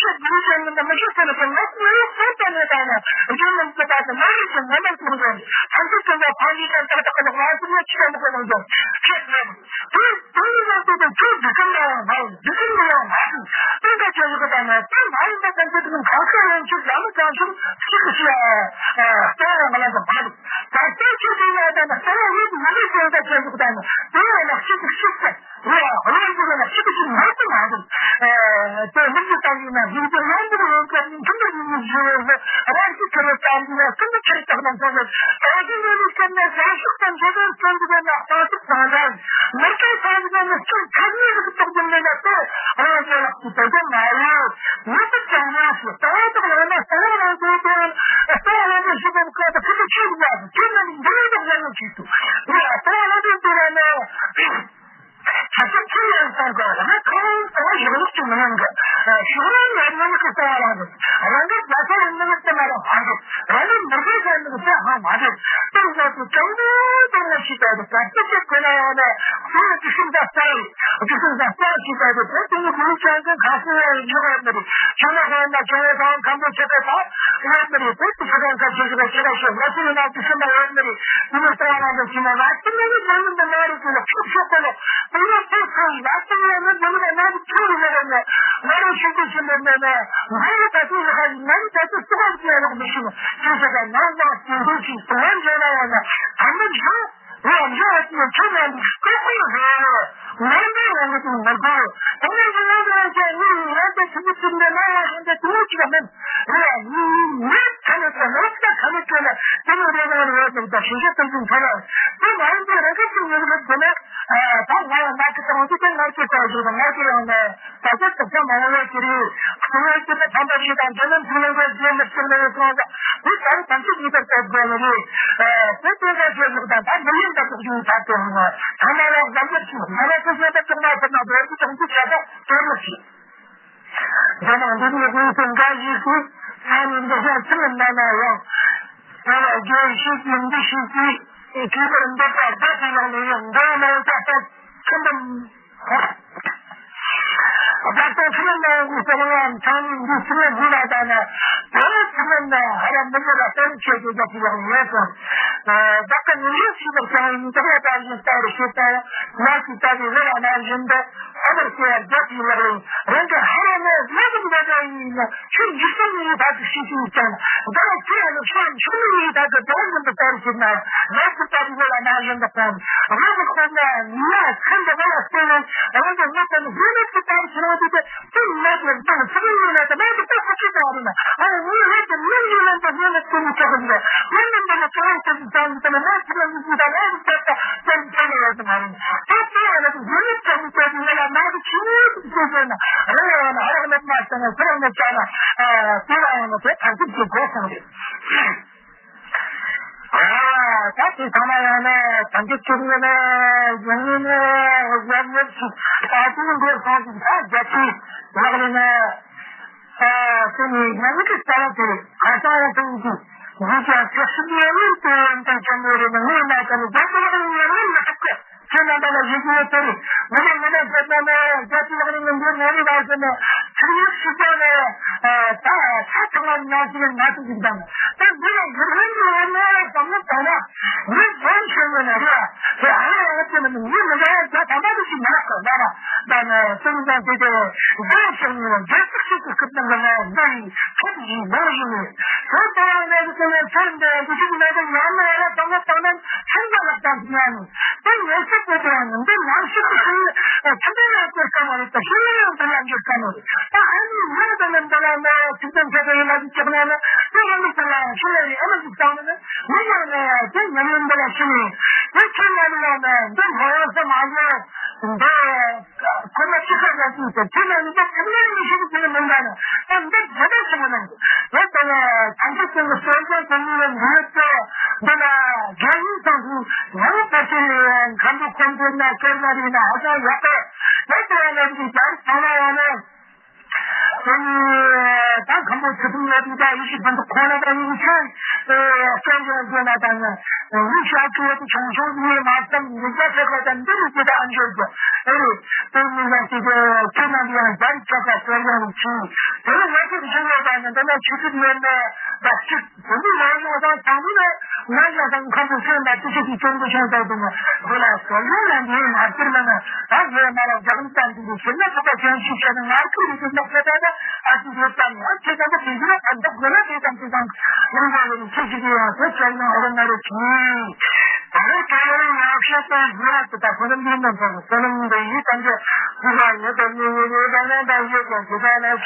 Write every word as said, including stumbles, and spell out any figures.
ཆེ་དགུ་ཅན་མི་འདི་མི་ཤེས་ཟེར་ནས་ང་ཚོ་ཡོད་སོང་དེ་ནས་ད་ནས་རྒྱུན་མི་འདི་ད་དུ་མ་རིག་ཅིང་ང་མ་ཀུན་དགོས་ནས་ཧམ་ཚུགས་ཀྱི་འདི་ཕ་ཡུལ་ཅན་ཏག་ཏག་གི་ང་ཚོ་ཡོད་ཆེ་མི་དགོས་ནས་ཅེས་ནས། དེ་དེ་ཡིན་ན་དེ་དེ་ཁྱོད་འདི་ག་ལ་ཡང་མ་ཡིན། འདི་ག་ལ་ཡང་མ་ཡིན། དེ་འདྲ་བྱས་ཡོད་པ་ན་དེ་མ་ཡིན་པ་ཙམ་གྱིས་དེ་གང་ཤར་ཡང་ཁྱོད་ལ་མི་ཙམ་ཞིག་ཅིག་གི་ཤི་ཡ་ལྟ་ཡང་ང་ལ་ཙམ་མ་རེད། ད་ལྟ་ཁྱོད་དེ་ཡང་ད་ནི་ལྟ་ཡང་ཡོད་མ་རེད་ཟེར་ཡང་ད་བྱས་ཡོད་པ་ན་དེ་ཡང་ལ་ཤི་ཅིག་ཤི་ཟེར། རེད་བ། རེད་འདུག་ན་ཤི་ཅིག་ཤི་མ་ཟེར་མ་རེད། དེ་མི་ཚེ་ཙམ་ཡིན་ན་ཡིན་གྱི་རང་འདུག་རང་ཁ་ཉིན་ཐུན་མོང་ཡིན་ཡིན་ཞུ་བ་ལ་རང་གི་ཁྱེར་བ་ཙམ་ཡིན་ན་ཀུན་ཏུ་ཁྱེར་བཏགས་ན་འགྲོ་བས། ད་གིན་ལས་ལས་བསམ་ན་བྱང་ཕྱོགས་དང་འཇིག་རྟེན་ཀུན་ཏུ་ཡོད་ན་སྟོང་ཐུབ་དང་འདྲ། མི་སྐྱེ་ས་ཡིན་ན་ནི་སྐྱེ་ཐབས་མེད་རིགས་རྟོགས་རྒྱུ་མེད་ན་དེ་རང་གི་ལག་གི་དོན་དེ་མ་ཡིན། མི་ཐུབ་ཀྱང་མ་ཤེས། ད་ཐུབ་ལ་ན་ད་རང་དེ་དེ་ལྟ་བ་ལ་ཞིག་གམ་ཁ་ད་ཁུ་ཏུ་ཆུ་ཡ་ཁྱེད་ན་ནི་འདི་ལ་འདོགས་ཡ་ནི་ཆེད་དུ་རེད། ད་ལ་དེ་དེ་ལ་ནི། ཆ་ཚང་ཚུལ་ཡང་གསར་འགོད་ལ་ཁོང་ཚོ་གཞུང་ལུགས་ཀྱི་མི་ནང་གི་གཞུང་ལུགས་ལ་མི་ནུག་གི་ལྟ་བ་རང་རེད། རང་གི་རྒྱལ་ཁབ་ལ་མི་ནུག་དེ་མ་རེད་ཧ་རེད། རང་གི་མི་རྒྱལ་ཁབ་ནུག་དེ་ཧ་མ་རེད། དེ་ཡིན་ཙང་དེ་ཅང་དེ་དེ་ལ་ཤེས་པ་དེ་ག་ཚོད་ཅིག་དགོས་ན་ཡང་ན་ཁོང་ལ་དེ་ཤིན་ཏུ་རྩ་བའི་དེ་ཤིན་ཏུ་རྩ་ཤེས་པ་དེ་དེ་དེ་ནི་གུ་རུ་ཅང་གི་ཁ་སང་ཡང་ཡོད་པ་མ་རེད། ཁྱོད་ལ་ཧ་ན་ཁྱོད་ལ་ཁང་ཁམས་པོ་ཆེ་པའི་ཐོག་ཡོད་མ་རེད། དེ་དེ་ཤ་ཁང་ཁ་ཆེ་ཤོས་ཆེ་ཁ་ཤོས་ང་ཚོ་ཡིན་ན་དེ་ཤིན་ཏུ་ཡོད་མ་རེད། དེ་ནི་རྩ་བ་རང་དུ་ཕྱིན་ན་ང་ཚོ་ནི་ནི་ནི་ནི་ནི་རེད་དེ་ལ་ཁྱོད་ཁྱོད་དེ་ལ། དེ་ནས་དེ་ཚོ་ཡིན་ན་དེ་ནས་ང་ཚོ་ཁྱོད་རེ་རེ་ནས་ང་རང་ཤུགས་ཀྱིས་ཕྱིན་པའི་མེད་ནས་ང་རང་ད་ཚོད་ལ་ཁ་ཡིན་ང་རང་ད་ཚོད་སུ་གང་ཅི་ཡང་མི་ཤེས་ནས་ཅི་ཟེར་ག་ང་ང་དེ་འདྲ་ཞིག་དུ་ང་འཇོག་ན་ཡང་ན་ད་མི་འཇོག་ང་འཇོག་ཡ་དེ་ཁྱོད་ང་འདི་སྐད་ཁོ་རེད། ང་འདི་ང་འདི་དེ་མི་དགོས། དེ་ནས་ང་འདི་ང་ཅག་ངའི་ང་འདི་ཐུག་གི་ཐུག་འདི་ང་ཡང་ང་འདི་དེ་མི་ཅི་ག་མིན། རེད་ཡ། མི་མི་ཁ་ནས་ཁ་ནས་ཁ་ནས་ཁ་ནས་དེ་ནས་རེ་རེ་རེ་རེ་ད་ཞིང་ཆ་དེ་ཚོ་ཁ་ནས་དེ་མ་ཡིན་པའི་རང་སྐད་ཅིག་ཡོད་གི་དེ་ནས་ད་ང་ཡང་ང་ཅིག་དང་དེ་དེ་ང་ཅིག་ད་ཞིག་ད་ང་ཅིག་ཡང་ནས་ད་ཆ་དུ་ཆ་མ་ཡོང་བ་ཅི་རེད། དེ་ནས་དེ་ནས་ཐམ་པ་ཞིག་དང་དེ་ནས་དེ་ནས་དེ་ནས་དེ་ནས་དེ་ནས་ དེ་ལྟར་ཐམས་ཅད་ཉིད་པར་བསྟན་དགོས་ནི་རེད། དེ་དེ་འདྲ་ཞིག་ལུགས་དང་ད་མི་ཡིན་པ་ཐུག་རྒྱུའི་ཐབས་དེ་ཡིན་ནོ། ཐ་མ་ལ་བཟང་པོ་ཞིག་ང་རང་ཚོ་ཤེས་པ་ཐུག་མ་ཐུབ་ན་བོད་ཀྱི་གྲོང་ཁྱེར་བྱས་པ་གཏོར་བརླག་བྱེད། རྒྱ་ནག་འདི་ནས་དགོས་མཁོ་འགའ་ཞིག་གིས་ས་ཡོམ་འདི་ཤ་ཚིག་ལ་འདའ་ན་ཡང་། དེ་ལ་རྒྱལ་སྲིད་ཀྱི་འདུ་ཤེས་ཀྱིས་གུས་པར་འདོད་པ་རྒྱ་ཆེ་ཡང་ལས་ཡང་འདོད་མ་ཡང་ཀྱང་ཐོབ་ཁྱིམ་པ། རྒྱ་ཆེ་ཁྱིམ་པ་ཡང་གི་སེམས་ལ་ཚང་མས་འདི་ཚིག་ལ་འདི་ལ་བལྟ་ན་དེ་ནི་ཚིག་ལ་ན་ཧ་ར་མི་འདོད་ལ་བལྟ་རུ་ཆེ་དེ་རྒྱ་ཆེ་ཡང་ཡོད་ཀྱང་། བདག་གི་ངོ་ཡོད་ཤེས་པར་བྱ་བའི་མི་འདོད་ལ་བལྟ་བཞིན་ལྟ་རུ་ཤེས་པ་ཡང་ང་ཞིག་ལྟ་བུའི་ལས་ལ་ན་བཞིན་དུ། ཨ་མར་སྐྱེ་བ་རྒྱ་ཆེའི་ལག་ལེན་རང་གི་ཧ་ར་ནས་ལས་ཀྱི་འབད་བརྩོན་ཡིན་ན་ཆོས་འཇིག་རྟེན་ཡིན་ཐག་གི་ཤེས་ཀྱི་ཡིན་ཀྱང་། ད་ལྟ་ཁྱེད་རང་ནི་ཆོས་འཇིག་རྟེན་ཡིན་ཐག་གི་དོན་མིན་པ་ལྟར་ཤེས་ན་ལས་ཀྱི་ལྟ་བུའི་ལས་ལ་ན་བཞིན་དུ་ཕོངས། རང་གི་ཁོག་ནས་མི་ཡ་ཁན་དུ་བ་ལ་སྟོན་ནས་རང་གི་ངོ་དང་ལྷན་ནས་ཀྱི་ལྟར་ཤེས་རང་དུ་དེ་དེ་མེད་པའི་སྡང་ཚིག་ཡིན་ན་དེ་མེད་པའི་ལྟ་ཚུལ་ཅི་ལྟ་བ་རེད་ན། ཨ་ནི་ངའི་ལས་ཀྱི་མིང་ཡིན་ན་དེ་ངོ་ནས་སྟོན་ནས་ཆོག་གི་རེད། མིང་ཡིན་པ་ལ་ཁྱེད་རང་སྟོན་ནས་ཆོག་གི་རེད། མ་ཚིག་ལ་མི་ཚིག་དང་ལས་ཀྱི་ལྟ་བ་སྟོན་ཆོག་གི་ཡོད་དམ་མ་རེད། ད་དེ་ཡང་ན་དེ་ཡུལ་ལུགས་ཀྱང་མི་དེ་ཡིན་ན་ལ་ན་གི་ཆི་ཡོད་དེ་ཆོས་ཟེར་ན་རང་ཡང་ན་ཨ་རག་ལོག་མ་བྱས་ན་ཁྱེད་རང་ནས་བྱས་ན་དེ་ལ་ཡང་ན་དེ་ཐམས་ཅད་ཀྱི་སྒོ་སོང་རེད། ད་དེ་ཚང་མ་ཡང་ན་ཐམས་ཅད་ཀྱི་ངོས་ནས་ཡང་ན་ཡག་ཡོད་ཅིག་ད་དེ་འགོར་སོང་ཅིག་ད་རྒྱ་ཆེ་ལག་ལེན་ན། ཨ་དེ་ནི་ཡང་ན་གི་རྩ་བ་དེ་ག་ས་ཡང་དུ་འདི་འདི་ཀྱང་ཚེ་ཤི་ཡང་ནི་དེ་ཡང་དང་ཅན་མོ་རེ་ན་ངོ་ན་ཀ་ནི་རྒྱ་ཆེ་ལག་ལེན་ཡང་ནི་མི་ཐུབ་གི། ཁྱེད་རྣམ་པ་ལ་ཞུ་རྒྱུ་ཡོད་དེ། ངོ་མ་ངོ་མ་བཤད་ན་ནི་རྒྱ་ཆེ་ལག་ལེན་ནི་འདི་ངོ་རེ་བ་ཟེར་ན་ཚིག་ཡིག་ཤི་རྒྱ་ནི་ད་ཆ་ཚང་བ་ཉག་ཅིག་ང་ཚོ་ཞིག་དང་། ད་འདི་ལ་ཡུལ་ལྷན་གྱི་འོ་ན་བསམ་བློ་བཏང་ན་མི་བཟོ་ཆེ་ཡོད་ན་རེད། དེ་ཨ་ཡ་ཡ་དེ་ནི་མི་མི་འདྲ་ཡ་རྒྱ་ཐམ་པ་དེ་ཞིག་མ་རག་གི་ལ་ར། ད་ནི་སེམས་ཙམ་དེ་དེ་བཟོ་ཆེ་ཡོད་ན་རྒྱ་ཚིག་ཤིག་གི་སྐུ་དང་གི་ནང་འདི་ཡི་ཁྱོད་ཀྱི་ཡིག་མང་ཞིག་ནས་དེ་ལྟ་བ་ནས་དེ་ནས་ཚེ་འདི་འདི་ཞིག་ན་དེ་ཡང་ན་ཡ་ལ་བསམ་བློ་བཏང་ན་ཆུང་ཙག་ལ་བཏང་ཐུབ་ཡ་ནི། དེ་ངེས་ཤེས་དེ་དེ་ཡང་འདི་ནང་ཤེས་ཀྱི་ཤེས་ཡོན་ཁྱིམ་པའི་ཡང་སྐྱོར་ཀ་མ་རེད། ད་ཤེས་ཡོན་ཡང་དེ་ལ་འགྱུར་ཀ་མ་རེད། ད་ཨ་ནི་ཡང་དེ་ནི་འདི་ལ་ནི་ཚིག་དོན་ཆེད་དུ་ཡིན་ལ་ཅི་ཆགས་ན་ནི་དེ་ཡང་མི་ཚེ་ལ་ཡང་ཤེས་ཡོན་ཨ་མ་ཞིག་བཏང་ནི་ནི་མི་ཡང་ནི་དེ་ཉམས་ལེན་འདི་ལ་ཤེས་ཡོན་དེ་ཁྱེད་ལ་ནི་ཡང་ནི་འདི་ལྷོད་ཡོང་ས་མ་ཡོང་འདི། ཁོ་ན་ཅི་ཁ་ཡ་ཅིག་ཏུ་ཁྱེད་ན་མི་ཚེ་ཁྱེད་ན་མི་ཤེས་ཀྱི་ནི་མི་འདྲ་ན་ད་འདི་རྒྱ་དར་ཆེན་པོ་ནང་དུ་ཡོད་དེ་ནི་ཐམས་ཅད་ཀྱི་གསོལ་ཇ་དང་ནི་ལ་འདི་ཡོད་དེ། འདི་ལ་རྒྱལ་ཡོངས་ཚང་ཚུལ་ཡང་ཕལ་ཆེར་མཁའ་འགྲོ་ཁོང་ཚོ་ན་སྐྱོར་མ་རིག་ན་ཧ་ཅང་ཡག་པས་ཡོད་དེ་ཡང་ན་འདི་རྒྱལ་ཚང་ན་ཡང་ན། ད་ཁམས་པ་ཆུ་ཐུང་ཡོད་དུས་ད་ཡིད་ཆེས་ཕན་ཐོགས་ཁོ་ན་ད་ཡིད་ཆེས་སྐྱོན་ཡོད་དགོས་ན་ད་ནི་ཡིད་ཆེས་ཨ་ཁུ་ཡོད་དུ་ཆུང་ཆུང་ཡིད་མ་བསམ་འདི་རྒྱ་ཆེ་ཁ་ད་འདི་རུ་ཇི་ད་ཨ་འཇོག་རྒྱུ་ཨེ་རེད། དེ་མི་ཡང་ཅི་དེ་ཁྱེད་རྣམས་ཡང་རྒྱ་རིགས་ཆ་ཁ་སྐྱོན་ཡང་ཆུ་དེ་ནི་ང་ཚོ་གི་ཆུ་ཡོད་ད་ནི་འདི་ན་ཆུ་ཐིག་ཡོད་ན་ད་ཅིག་དེ་འདི་ཡང་ཡང་ད་ད་འདི་ནི། ང་ཡང་དང་ཁམས་པའི་ཆོས་ལ་ཅི་ཞིག་གིས་སྐྱོན་དུ་ཤོང་ཚར་དུ་ནས་དེ་ལ་སོ་ཡོང་ལ་འདིའི་མ་སྟེར་མ་ན་ད་ངས་མ་ལ་རྒྱག་ནི་ཙམ་དུ་ཞིག་ཞིག་ན་ཐུབ་པ་ཅན་ཞིག་བྱས་ན་ང་ཁུར་རེ་དུ་ནག་ཚ་ད་ད་ཨ་ཅི་ཡོད་ཙམ་ཡང་ཁྱེད་ཚང་མ་དེ་བཞིན་ཨ་འདོག་དགོས་ན་དེ་ཙམ་དེ་ཙམ་ཡང་འགྲོ་བའི་ཆོས་ཞིག་ཡང་དེ་ཚོ་ཡང་ཨ་རོ་ན་རོ་གྱིས་ད་རེས་ད་ཡང་ཡང་བཤད་དོན་ཡོད་དུ་ད་ཁོ་ན་འདི་ན་འགྲོ་བའི་བསོད་ནམས་འདི་ཡིས་ཙམ་གྱི་ཕུག་ལ་ཡོད་དོ་མི་ཡོད་ཡོད་དང་ན་ད་ཡོད་ཀྱང་དེ་ད་ན།